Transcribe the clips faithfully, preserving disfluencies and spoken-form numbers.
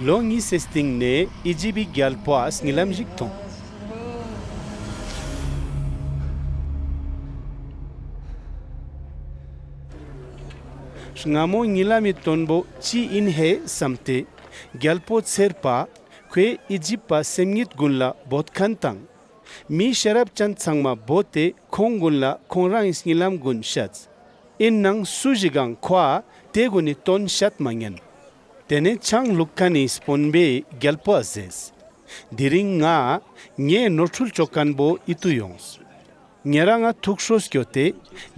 ལོ་གཉིས་སི་སྟིང་ནེ་ཨི་ཇིབ་བི་གྱལ་པོའ་སྙི་ལམ་ཞིག་ཐོང་། སྔ་མོ་སྙི་ལམ་མི་དོན་བོ་ཅི་ཨིན་ཧེ་སམ་སྟེ་གྱལ་པོ་ཚེར་པ་ཁོའེ་ཨི་ཇིབ་པ་སེམས་ཉིད་གུན་ལ་བོད་ཁན་དང་མི་ཤེས་རབ་ཅན་ཚང་མ་བོས་ཏེ་ཁོང་གུན་ལ་ཁོང་རང་ངི་སྙི་ལམ་གུན་ཤད། ཨིན་ནའང་སུ་ཞིག་གང་ཁོའ་ཏེ་གུན་ནི་དོན་ཤད་མ་ཉན། ཏེ་ནེ་ཆང་ལུག་ཁན་ནི་སྤོན་པོའེ་གྱལ་པོའ་ཟེརས། དི་རིང་ང་ངའེ་ནོར་ཁྲུལ་ཅོ་ཁན་བོ་ཨིད་ཏུ་ཡོངས། ཉེ་རང་ང་ཐུགས་ཤོས་སྐྱོད་དེ་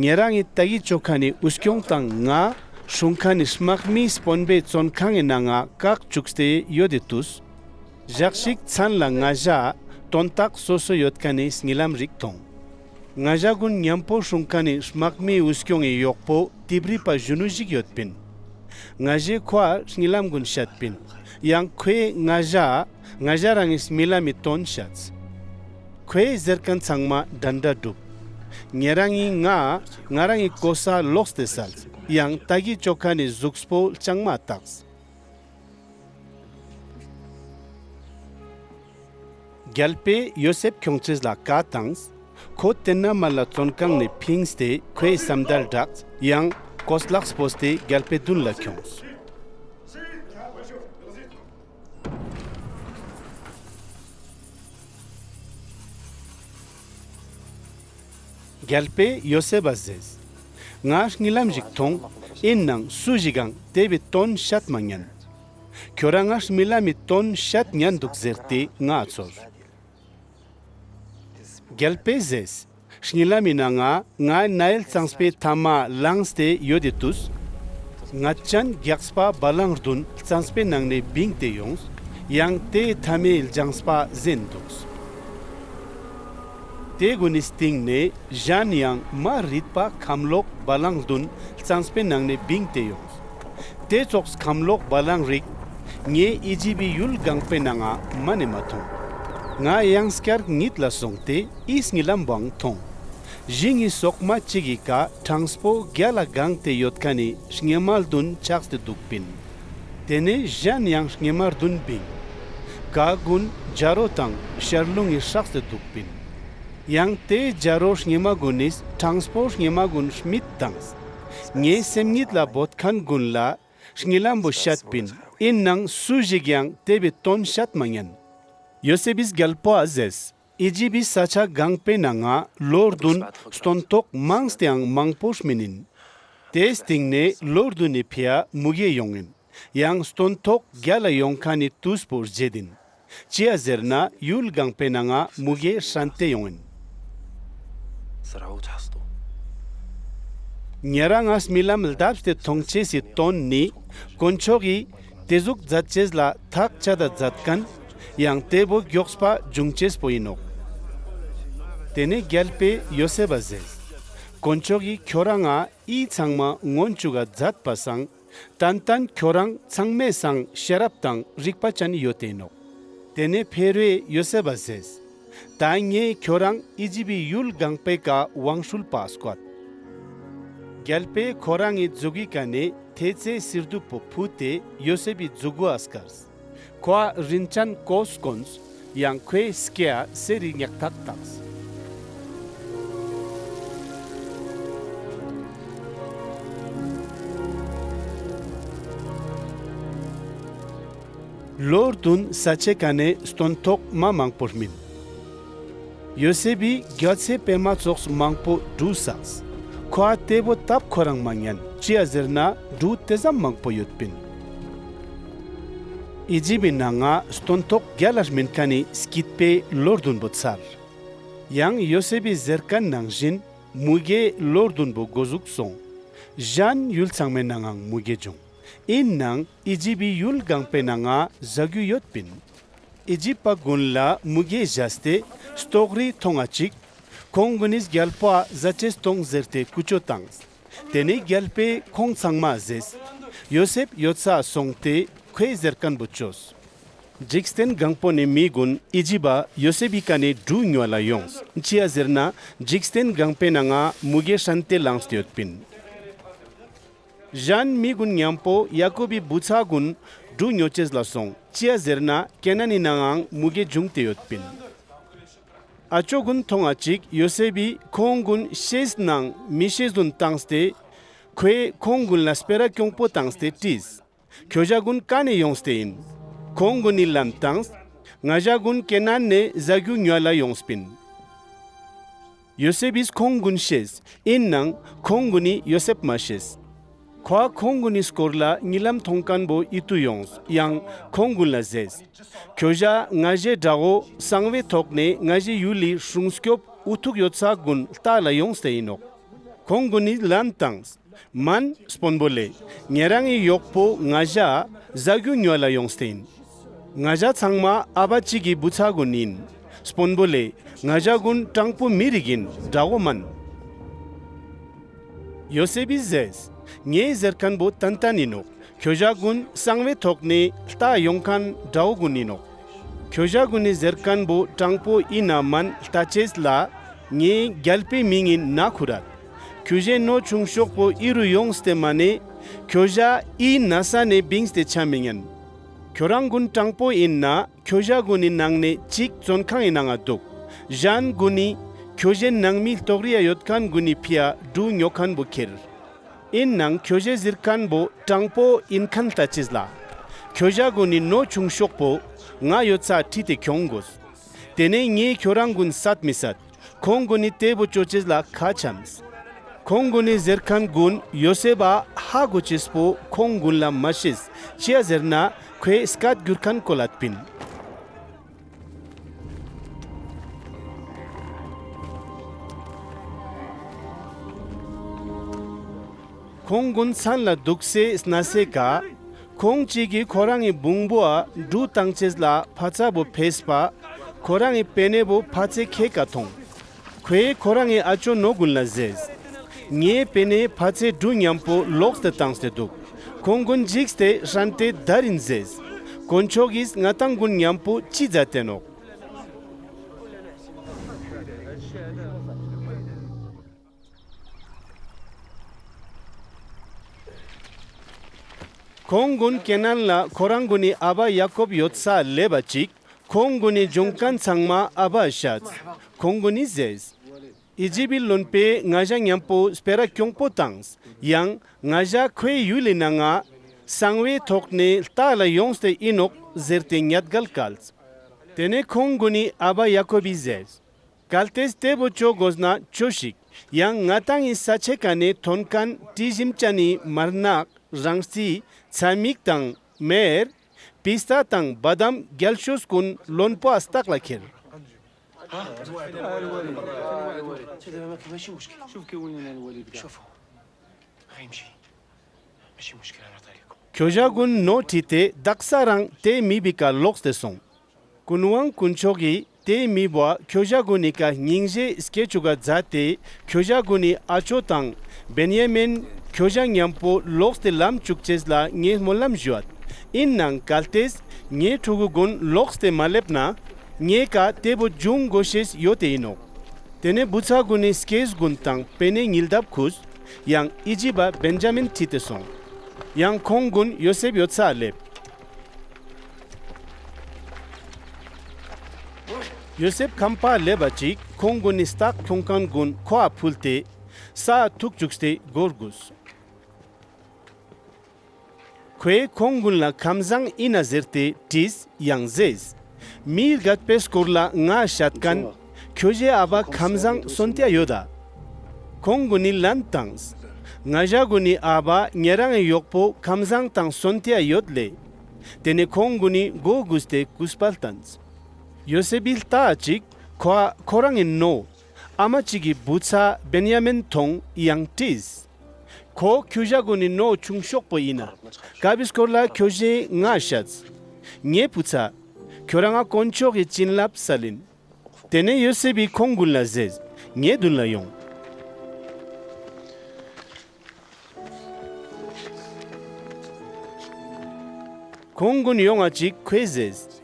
ཉེ་རང་ངི་ཏ་གི་ཅོ་ཁན་ནི་འུ་སྐྱོང་དང་ང་སྲུང་ཁན་ནི་དམག་མི་སྤོན་པོའེ་ཙོན་ཁང་ངི་ནང་ང་ཀག་ཅུགས་ཏེ་ཡོད་དི་ཏུས། ཞག་ཞིག་ཚན་ལ་ང་ཞའ་དོན་དག་སོ་སོ་ཡོད་ཁན་ནི་སྙི་ལམ་རིག་ཐོང་། ང་ཞ་གུན་ཉམ་པོ་སྲུང་ཁན་ནི་དམག་མི་འུ་སྐྱོང་ངི་ཡོག་པོ་ཏི་བྲིས་པ་ཞུ་ནུ་ཞིག་ཡོད་པིན། ང་ཞའེ་ཁོའ་སྙི་ལམ་གུན་ཤད་པིན། ཡང་ཁོའེ་ང་ཞའ་ང་ཞ་རང་ངི་སྙི་ལམ་མི་དོན་ཤད། ཁོའེ་ཟེར་ཁན་ཚང་མ་དྲན་དྲའ་གྲུབ། ཉེ་རང་ངི་ང་ང་རང་ངི་གོ་ས་ལོགས་ཏེ་སལ། ཡང་ཏ་གི་ཅོ་ཁན་ནི་ཟུགས་པོ་ལྕང་མ་ཏགས། གྱལ་པོའེ་ཡོ་སེབ་ཁྱོང་ཅེས་ལ་ཀའ་ཏངས། ཁོ་ཏེན་ན་མ་ལ་ཙོན་ཁང་ནེ་ཕིངས་ཏེ་ཁོའེ་སམ་དལ་དྲགས་ཡང་གོས་ལག་སྤོས་ཏེ་གྱལ་པོའེ་དུན་ལ་ཁྱོངས། གྱལ་པོའེ་ཡོ་སེབ་བ་ཟེརས། ང་སྙི་ལམ་ཞིག་ཐོང་། ཨིན་ནའང་སུ་ཞིག་གང་ཏེ་བོའེ་དོན་ཤད་མ་ཉན། ཁྱོ་རང་ང་སྙི་ལམ་མི་དོན་ཤད་ཉན་དུག་ཟེར་ཏེ་ངའ་ཚོར། གྱལ་པོའེ་ཟེརས། སྙི་ལམ་མི་ནང་ང་ང་ནའེལ་ཙངས་པོའེ་ཐའ་མ་ལངས་ཏེ་ཡོད་དི་ཏུས། ངད་ཅན་གྱགས་པ་བ་ལང་རྡུན་ཙངས་པོའེ་ནང་ནེ་བིངས་ཏེ་ཡོངས། ཡང་ཏེའི་ཐའ་མའེ་ལྗངས་པ་ཟེན་དུགས། ཏེ་གུན་ནི་སྟིང་ནེ་ཞན་ཡང་མ་རིད་པ་ཁམ་ལོག་བ་ལང་རྡུན་ཙངས་པོའེ་ནང་ནེ་བིངས་ཏེ་ཡོངས། ཏེ་ཙོགས་ཁམ་ལོག་བ་ལང་རིགས་ངའེ་ཨི་ཇིབ་བི་ཡུལ་གང་པོའེ་ནང་ང་མ་ནེ་མ་ཐོང་། ང་ཡང་སྐྱར་ཉིད་ལ་སོང་སྟེ་འི་སྙི་ལམ་བོའང་ཐོང་། ཞིང་ངི་སོག་མ་ཅིག་གི་ཀ་ཕྲང་སྤོ་གྱལ་ལ་གང་སྟེ་ཡོད་ཁན་ནི་སྙེ་མ་རྡུན་ཆགས་ཏེ་དུག་པིན། ཏེ་ནེ་ཞན་ཡང་སྙེ་མ་རྡུན་བིངས། ཀ་གུན་ཇ་རོ་དང་ཤར་རླུང་ངི་སྲགས་ཏེ་དུག་པིན། ཡང་ཏེ་ཇ་རོ་སྙེ་མ་གུན་ནི་ཕྲང་སྤོ་སྙེ་མ་གུན་སྨིད་ཏངས། ངའེ་སེམས་ཉིད་ལ་བོད་ཁན་གུན་ལ་སྙི་ལམ་བོ་ཤད་པིན། ཨིན་ནའང་སུ་ཞིག་ཡང་ཏེ་བོའེ་དོན་ཤད་མ་ཉན། ཡོ་སེབ་བི་གྱལ་པོའ་ཟེརས། ཨི་ཇིབ་བི་ས་ཆ་གང་པོའེ་ནང་ང་ལོ་རྡུན་སྟོན་ཐོག་མངས་ཏེའང་མང་པོ་སྨིན་ཨིན། ཏེའི་སྟིང་ནེ་ལོ་རྡུན་ནི་ཕིའ་མུ་གེ་ཡོང་ཨིན། ཡང་སྟོན་ཐོག་གྱལ་ལ་ཡོང་ཁན་ནི་ཏུས་པོ་རྗེད་ཨིན། ཅིའ་ཟེར་ན་ཡུལ་གང་པོའེ་ནང་ང་མུ་གེ་སྲན་ཏེ་ཡོང་ཨིན། ཉེ་རང་ང་སྨི་ལམ་ལྡབས་ཏེ་ཐོང་ཅེས་སི་དོན་ནི་དཀོན་མཆོག་གི་ཏེ་ཟུག་ཛད་ཅེས་ལ་ཐག་ཅད་ད་ཛད་ཁན་ཡང་ཏེ་བོ་གྱོགས་པ་ཇུང་ཅེས་པོ་ཨིན་ནོག། ཏེ་ནེ་གྱལ་པོའེ་ཡོ་སེབ་བ་ཟེརས། དཀོན་མཆོག་གི་ཁྱོ་རང་ང་འི་ཚང་མ་སྔོན་ཅུག་ག་ཛད་པ་སང་ཏན་ཏན་ཁྱོ་རང་ཚང་མའེ་སང་ཤེས་རབ་དང་རིག་པ་ཅན་ཡོད་ཏེ་ཨིན་ནོག། ཏེ་ནེ་ཕེ་རོའེ་ཡོ་སེབ་བ་ཟེརས། ཏ་ངའེ་ཁྱོ་རང་ཨི་ཇིབ་བི་ཡུལ་གང་པོའེ་ཀ་ཝང་སྲུལ་པ་སྐོད། གྱལ་པོའེ་ཁོ་རང་ངི་ཛུ་གུའི་ཀ་ནེ་ཐེ་ཙེའི་སིར་དུབ་པོ་ཕུད་དེ་ཡོ་སེབ་བི་ཛུ་གུའ་སྐརས། ཁོའ་རིན་ཅན་གོས་གོན། ཡང་ཁོའེ་སྐེའ་སེར་རི་ཉག་ཐག་ཏགས། ལོ་རྡུན་ས་ཆའེ་ཀ་ནེ་སྟོན་ཐོག་མ་མང་པོ་སྨིན། ཡོ་སེབ་བི་གྱལ་སྲས་པདྨ་ཙོགས་མང་པོ་གྲུ་སགས། ཁོའ་ཏེ་བོ་ཏབ་ཁོ་རང་མ་ཉན་ཅིའ་ཟེར་ན་གྲུ་ཏེ་ཙམ་མང་པོ་ཡོད་པིན། ཨི་ཇིབ་བི་ནང་ང་སྟོན་ཐོག་གྱལ་ལ་སྨིན་ཁན་ནི་སྐྱིད་པའེ་ལོ་རྡུན་བོ་ཚར། ཡང་ཡོ་སེབ་བི་ཟེར་ཁན་ནང་ཞིན་མུ་གེའི་ལོ་རྡུན་བོ་གོ་ཟུགས་སོང་། ཞན་ཡུལ་ཚང་མའེ་ནང་ངའང་མུ་གེ་ཇུང་། ཨིན་ནའང་ཨི་ཇིབ་བི་ཡུལ་གང་པོའེ་ནང་ང་ཟ་གུ་ཡོད་པིན། ཨི་ཇིབ་པ་གུན་ལ་མུ་གེ་ཞགས་ཏེ་སྟོག་རི་ཐོང་ང་ཅིག་ཁོང་གུན་ནི་གྱལ་པོའ་ཟ་ཅེས་ཐོང་ཟེར་ཏེ་ཀུ་ཅོ་ཏངས། ཏེ་ནེ་གྱལ་པོའེ་ཁོང་ཚང་མའ་ཟེརས། ཡོ་སེབ་ཡོད་སའ་སོང་སྟེ་ཁོའེ་ཟེར་ཁན་བོ་ཅོས། ཇིག་རྟེན་གང་པོ་ནེ་མི་གུན་ཨི་ཇིབ་བ་ཡོ་སེབ་བི་ཀ་ནེ་གྲུ་ཉོ་ལ་ཡོངས། ཅིའ་ཟེར་ན་ཇིག་རྟེན་གང་པོའེ་ནང་ང་མུ་གེ་སྲན་ཏེ་ལངས་ཏེ་ཡོད་པིན། ཞན་མི་གུན་ཉམ་པོ་ཡ་ཀོབ་བི་བུ་ཚ་གུན་ འབྲུ་ཉོ་ཅེས་ལ་སོང་། ཅིའ་ཟེར་ན་ཀེ་ནན་ནི་ནང་ངའང་མུ་གེ་བྱུང་སྟེ་ཡོད་པིན། ཨ་ཅོ་གུན་ཐོང་ང་ཅིག་ཡོ་སེབ་བི་ཁོང་གུན་ཤེས་ནང་མི་ཤེས་གུན་ཏངས་ཏེ་ཁོའེ་ཁོང་གུན་ལ་སྤེ་ར་ཀྱོང་པོ་ཏངས་ཏེ་ཏྲིས། ཁྱོ་ཞ་གུན་ཀ་ནེ་ཡོངས་ཏེ་ཨིན། ཁོང་གུན་ནི་ལན་ཏངས། ང་ཞ་གུན་ཀེ་ནན་ནེ་ཟ་གྱུ་ཉོའ་ལ་ཡོངས་པིན། ཡོ་སེབ་བིས་ཁོང་གུན་ཤེས། ཨིན་ནའང་ཁོང་གུན་ནི་ཡོ་སེབ་མ་ཤེས། ཁོའ་ཁོང་གུན་ནི་སྐོར་ལ་ཉི་ལམ་ཐོང་ཁན་བོ་ཨིད་ཏུ་ཡོངས་ཡང་ཁོང་གུན་ལ་ཟེརས། ཁྱོ་ཞ་ང་ཞའེ་དྲ་བོ་སང་བའེ་ཐོག་ནེ་ང་ཞའེ་ཡུལ་ལི་སྲུང་སྐྱོབ་འུ་ཐུག་ཡོད་ས་གུན་ལྟའ་ལ་ཡོངས་ཏེ་ཨིན་ནོག། ཁོང་གུན་ནི་ལན་ཏངས། མན་སྤོན་པོ་ལེ། ཉེ་རང་ངི་ཡོག་པོ་ང་ཞའ་ཟ་གྱུ་ཉོའ་ལ་ཡོངས་ཏེ་ཨིན། ང་ཞ་ཚང་མ་ཨ་བ་ཅིག་གི་བུ་ཚ་གུན་ཨིན། སྤོན་པོ་ལེ། ང་ཞ་གུན་དྲང་པོ་མི་རིག་ཨིན། དྲ་བོ་མན། ཡོ་སེབ་བི་ཟེརས། ངའེ་ཟེར་ཁན་བོ་ཏན་ཏན་ཨིན་ནོག། ཁྱོ་ཞ་གུན་སང་བའེ་ཐོག་ནེ་ལྟའ་ཡོང་ཁན་དྲ་བོ་གུན་ཨིན་ནོག། ཁྱོ་ཞ་གུན་ནི་ཟེར་ཁན་བོ་དྲང་པོ་ཨིན་ན་མན་ལྟ་ཅེས་ལ་ངའེ་གྱལ་པོའེ་མིང་ངི་ན་ཁུར་རད། ཁྱོ་ཞའེ་ནོ་ཆུང་ཤོས་པོ་འི་རུ་ཡོངས་ཏེ་མ་ནེ་ཁྱོ་ཞའ་འི་ན་ས་ནེ་བིངས་ཏེ་ཆ་མི་ཉན། ཁྱོ་རང་གུན་དྲང་པོ་ཨིན་ན་ཁྱོ་ཞ་གུན་ནི་ནང་ནེ་ཅིག་ཙོན་ཁང་ངི་ནང་ང་དུག། ཞན་གུན་ནི་ཁྱོ་ཞའེ་ནང་མི་ལྟོགས་རི་ཡ་ཡོད་ཁན་གུན་ནི་ཕིའ་འབྲུ་ཉོ་ཁན་བོ་ཁྱེར། ཨིན་ནའང་ཁྱོ་ཞའེ་ཟེར་ཁན་བོ་དྲང་པོ་ཨིན་ཁན་ལྟ་ཅེས་ལ་ཁྱོ་ཞ་གུན་ནི་ནོ་ཆུང་ཤོས་པོ་ང་ཡོད་ས་ཁྲིད་དེ་ཁྱོང་གོས། ཏེ་ནེ་ངའེ་ཁྱོ་རང་གུན་སད་མི་སད། ཁོང་གུན་ནི་ཏེ་བོ་ཅོ་ཅེས་ལ་ཁ་ཆམས། ཁོང་གུན་ནི་ཟེར་ཁན་གུན་ཡོ་སེབ་བ་ཧ་གོ་ཅེས་པོ་ཁོང་གུན་ལ་མ་ཤེས། ཅིའ་ཟེར་ན་ཁོའེ་སྐད་གྱུར་ཁན་གོ་ལད་པིན། ཁོང་གུན་ཚན་ལ་དུག་སའེ་ནས་སི་ཀ་ཁོང་ཅིག་གི་ཁོ་རང་ངི་བུང་བུའ་འབྲུ་ཏང་ཅེས་ལ་ཕ་ཚ་བོ་ཕེས་པ་ཁོ་རང་ངི་པེ་ནེ་བོ་ཕ་ཚེ་ཁེ་ཀ་ཐོང་། ཁོའེ་ཁོ་རང་ངི་ཨ་ཅོ་ནོ་གུན་ལ་ཟེརས། ངའེ་པེ་ནེ་ཕ་ཚེ་འབྲུ་ཉམ་པོ་ལོགས་ཏེ་ཏངས་ཏེ་དུག། ཁོང་གུན་ཇིགས་ཏེ་ཧྲན་ཏེ་དར་ཨིན་ཟེརས། དཀོན་མཆོག་གི་ང་དང་གུན་ཉམ་པོ་ཅི་ཛད་ཏེ་ནོག། ཁོང་གུན་ཀེ་ནན་ལ་ཁོ་རང་གུན་ནི་ཨ་བ་ཡ་ཀོབ་ཡོད་ས་ལེབ་བ་ཅིག་ཁོང་གུན་ནི་ཇུང་ཁན་ཚང་མ་ཨ་བའ་ཤད། ཁོང་གུན་ནི་ཟེརས། ཨི་ཇིབ་བི་ལོན་པོའེ་ང་ཞ་ཉམ་པོ་སྤེ་ར་ཀྱོང་པོ་ཏངས་ཡང་ང་ཞ་ཁོའེ་ཡུལ་ལི་ནང་ང་སང་བའེ་ཐོག་ནེ་ལྟའ་ལ་ཡོངས་ཏེ་ཨིན་ནོག་ཟེར་ཏེ་ཉད་གལ་ཀལས། ཏེ་ནེ་ཁོང་གུན་ནི་ཨ་བ་ཡ་ཀོབ་བི་ཟེརས། གལ་ཏེས་ཏེ་བོ་ཅོ་གོས་ན་ཅོས་ཤིག། ཡང་ང་དང་ངི་ས་ཆའེ་ཀ་ནེ་ཐོན་ཁན་ཏྲི་ཞིམ་ཅན་ནི་མར་ནག་རང་རྩི་ཚ་མིག་དང་མེར་པིས་ཏ་དང་བ་དམ་གྱལ་ཤོས་གུན་ལོན་པོའ་སྟག་ལ་ཁྱེར། ཁྱོ་ཞ་གུན་ནོ་ཁྲིད་དེ་དག་ས་རང་ཏེ་མི་བི་ཀ་ལོགས་ཏེ་སོང་། གུན་ཝང་གུན་ཆོག་གི་ཏེ་མི་བོའ་ཁྱོ་ཞ་གུན་ནི་ཀ་སྙིང་རྗེ་སྐྱེ་ཅུག་ག་ཛད་དེ་ཁྱོ་ཞ་གུན་ནི་ཨ་ཅོ་དང་བེན་ཡ་མིན་ཁྱོ་ཞ་ཉམ་པོ་ལོགས་ཏེ་ལམ་ཅུག་ཅེས་ལ་ངའེ་སྨོན་ལམ་ཞུའད། ཨིན་ནའང་གལ་ཏེས་ངའེ་ཕྲུ་གུ་གུན་ལོགས་ཏེ་མ་ལེབ་ན་ངའེ་ཀ་ཏེ་བོ་ཇུང་གོ་ཤེས་ཡོད་ཏེ་ཨིན་ནོག། ཏེ་ནེ་བུ་ཚ་གུན་ནི་སྐྱེས་གུན་དང་པེ་ནེ་ཉིལ་དབ་ཁུས་ཡང་ཨི་ཇིབ་བ་བེན་ཇ་མིན་ཁྲིད་དེ་སོང་། ཡང་ཁོང་གུན་ཡོ་སེབ་ཡོད་ས་ལེབ། ཡོ་སེབ་ཁམ་པའ་ལེབ་བ་ཅིག་ཁོང་གུན་ནི་སྟག་ཁྱོང་ཁན་གུན་ཁོའ་ཕུལ་ཏེ་སའ་ཐུག་ཅུགས་ཏེ་གོར་གུས། ཁོའེ་ཁོང་གུན་ལ་ཁམས་ཟང་ཨིན་ན་ཟེར་ཏེ་ཏྲིས་ཡང་ཟེརས། མི་རྒད་པོའེ་སྐོར་ལ་ངའ་ཤད་ཁན་ཁྱོ་ཞའེ་ཨ་བ་ཁམས་ཟང་སོན་ཏེའ་ཡོད་ད། ཁོང་གུན་ནི་ལན་ཏངས། ང་ཞ་གུན་ནི་ཨ་བ་ཉེ་རང་ངི་ཡོག་པོ་ཁམས་ཟང་དང་སོན་ཏེའ་ཡོད་ལེ། ཏེ་ནེ་ཁོང་གུན་ནི་གོ་གུས་ཏེ་གུས་པ་ལྟན། ཡོ་སེབ་བི་ལྟའ་ཅིག་ཁོའ་ཁོ་རང་ངི་ནོ་ཨ་མ་ཅིག་གི་བུ་ཚ་བེན་ཡ་མིན་ཐོང་ཡང་ཏྲིས། ཁོ་ཁྱོ་ཞ་གུན་ནི་ནོ་ཆུང་ཤོས་པོ་ཨིན་ན། ཀ་བི་སྐོར་ལ་ཁྱོ་ཞའེ་ངའ་ཤད། ངའེ་བུ་ཚ། ཁྱོ་རང་ང་དཀོན་མཆོག་གི་ཅིན་ལབས་སལ་ཨིན། ཏེ་ནེ་ཡོ་སེབ་བི་ཁོང་གུན་ལ་ཟེརས། ངའེ་དུན་ལ་ཡོང་། ཁོང་གུན་ཡོང་ང་ཅིག་ཁོའེ་ཟེརས།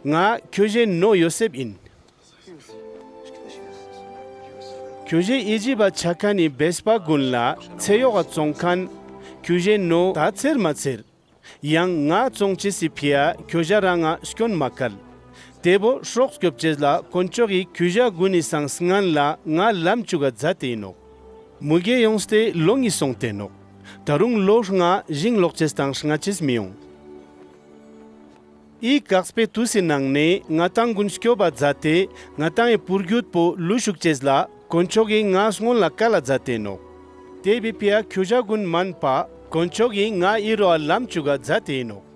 ང་ཁྱོ་ཞའེ་ནོ་ཡོ་སེབ་ཨིན། ཁྱོ་ཞའེ་ཨི་ཇིབ་བ་ཆ་ཁན་ནི་བེས་པ་གུན་ལ་ཚེ་ཡོག་ག་ཙོང་ཁན་ཁྱོ་ཞའེ་ནོ་ད་ཚེར་མ་ཚེར། ཡང་ང་ཙོང་ཅེས་སི་ཕིའ་ཁྱོ་ཞ་རང་ང་སྐྱོན་མ་ཀལ། ཏེ་བོ་སྲོག་སྐྱོབ་ཅེས་ལ་དཀོན་མཆོག་གི་ཁྱོ་ཞ་གུན་ནི་སང་སྔན་ལ་ང་ལམ་ཅུག་ག་ཛད་ཏེ་ཨིན་ནོག། མུ་གེ་ཡོངས་ཏེ་ལོ་ཉིས་སོང་སྟེ་ནོག། ཏ་རུང་ལོ་ལྔ་ཞིང་ལོག་ཅེས་དང་སྔ་ཅེས་མི་ཡོང་། འི་ཀགས་པའེ་ཏུས་སི་ནང་ནེ་ང་དང་གུན་སྐྱོབ་བ་ཛད་ཏེ་ང་དང་ངི་པུར་གྱུད་པོ་ལུས་ཅུག་ཅེས་ལ་དཀོན་མཆོག་གི་ང་སྔུན་ལ་ཀལ་ལ་ཛད་ཏེ་ནོག། ཏེ་བོའེ་ཕིའ་ཁྱོ་ཞ་གུན་མན་པ་དཀོན་མཆོག་གི་ང་འི་རུའ་ལམ་ཅུག་ག་ཛད་ཏེ་ཨིན་ནོག།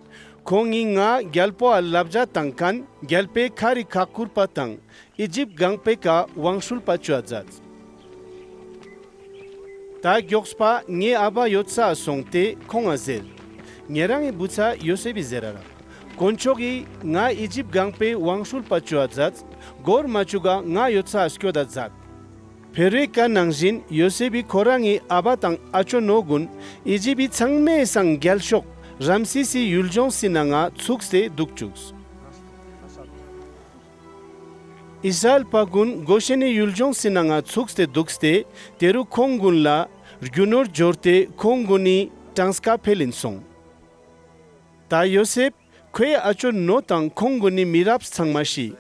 ཁོང་ངི་ང་གྱལ་པོའ་ལབ་ཞ་ཏང་ཁན་གྱལ་པོའེ་ཁ་རི་ཁ་ཁུར་པ་དང་ཨི་ཇིབ་གང་པོའེ་ཀ་ཝང་སྲུལ་པ་ཅོའ་ཛདས། ཏ་གྱོགས་པ་ངའེ་ཨ་བ་ཡོད་སའ་སོང་སྟེ་ཁོང་ང་ཟེར། ཉེ་རང་ངི་བུ་ཚ་ཡོ་སེབ་བི་ཟེར་ར་རག། དཀོན་མཆོག་གི་ང་ཨི་ཇིབ་གང་པོའེ་ཝང་སྲུལ་པ་ཅོའ་ཛདས། གོར་མ་ཅུག་ག་ང་ཡོད་སའ་སྐྱོད་ད་ཛད། ཕེ་རོའེ་ཀའ་ནང་ཞིན་ཡོ་སེབ་བི་ཁོ་རང་ངི་ཨ་བ་དང་ཨ་ཅོ་ནོ་གུན་ཨི་ཇིབ་བི་ཚང་མའེ་སང་གྱལ་ཤོས་རམ་སེས་སི་ཡུལ་ཇོངས་སི་ནང་ང་ཚུགས་ཏེ་དུག་ཅུགས། ཨིས་ར་ཨེལ་པ་གུན་གོ་ཤེན་ནི་ཡུལ་ཇོངས་སི་ནང་ང་ཚུགས་ཏེ་དུགས་ཏེ་ཏེ་རུ་ཁོང་གུན་ལ་རྒྱུ་ནོར་ཇོར་ཏེ་ཁོང་གུན་ནི་གྲངས་ཀ་ཕེལ་ལིན་སོང་། ཏ་ཡོ་སེབ་ཁོའེ་ཨ་ཅོ་ནོ་དང་ཁོང་གུན་ནི་མི་རབས་ཚང་མ་ཤི།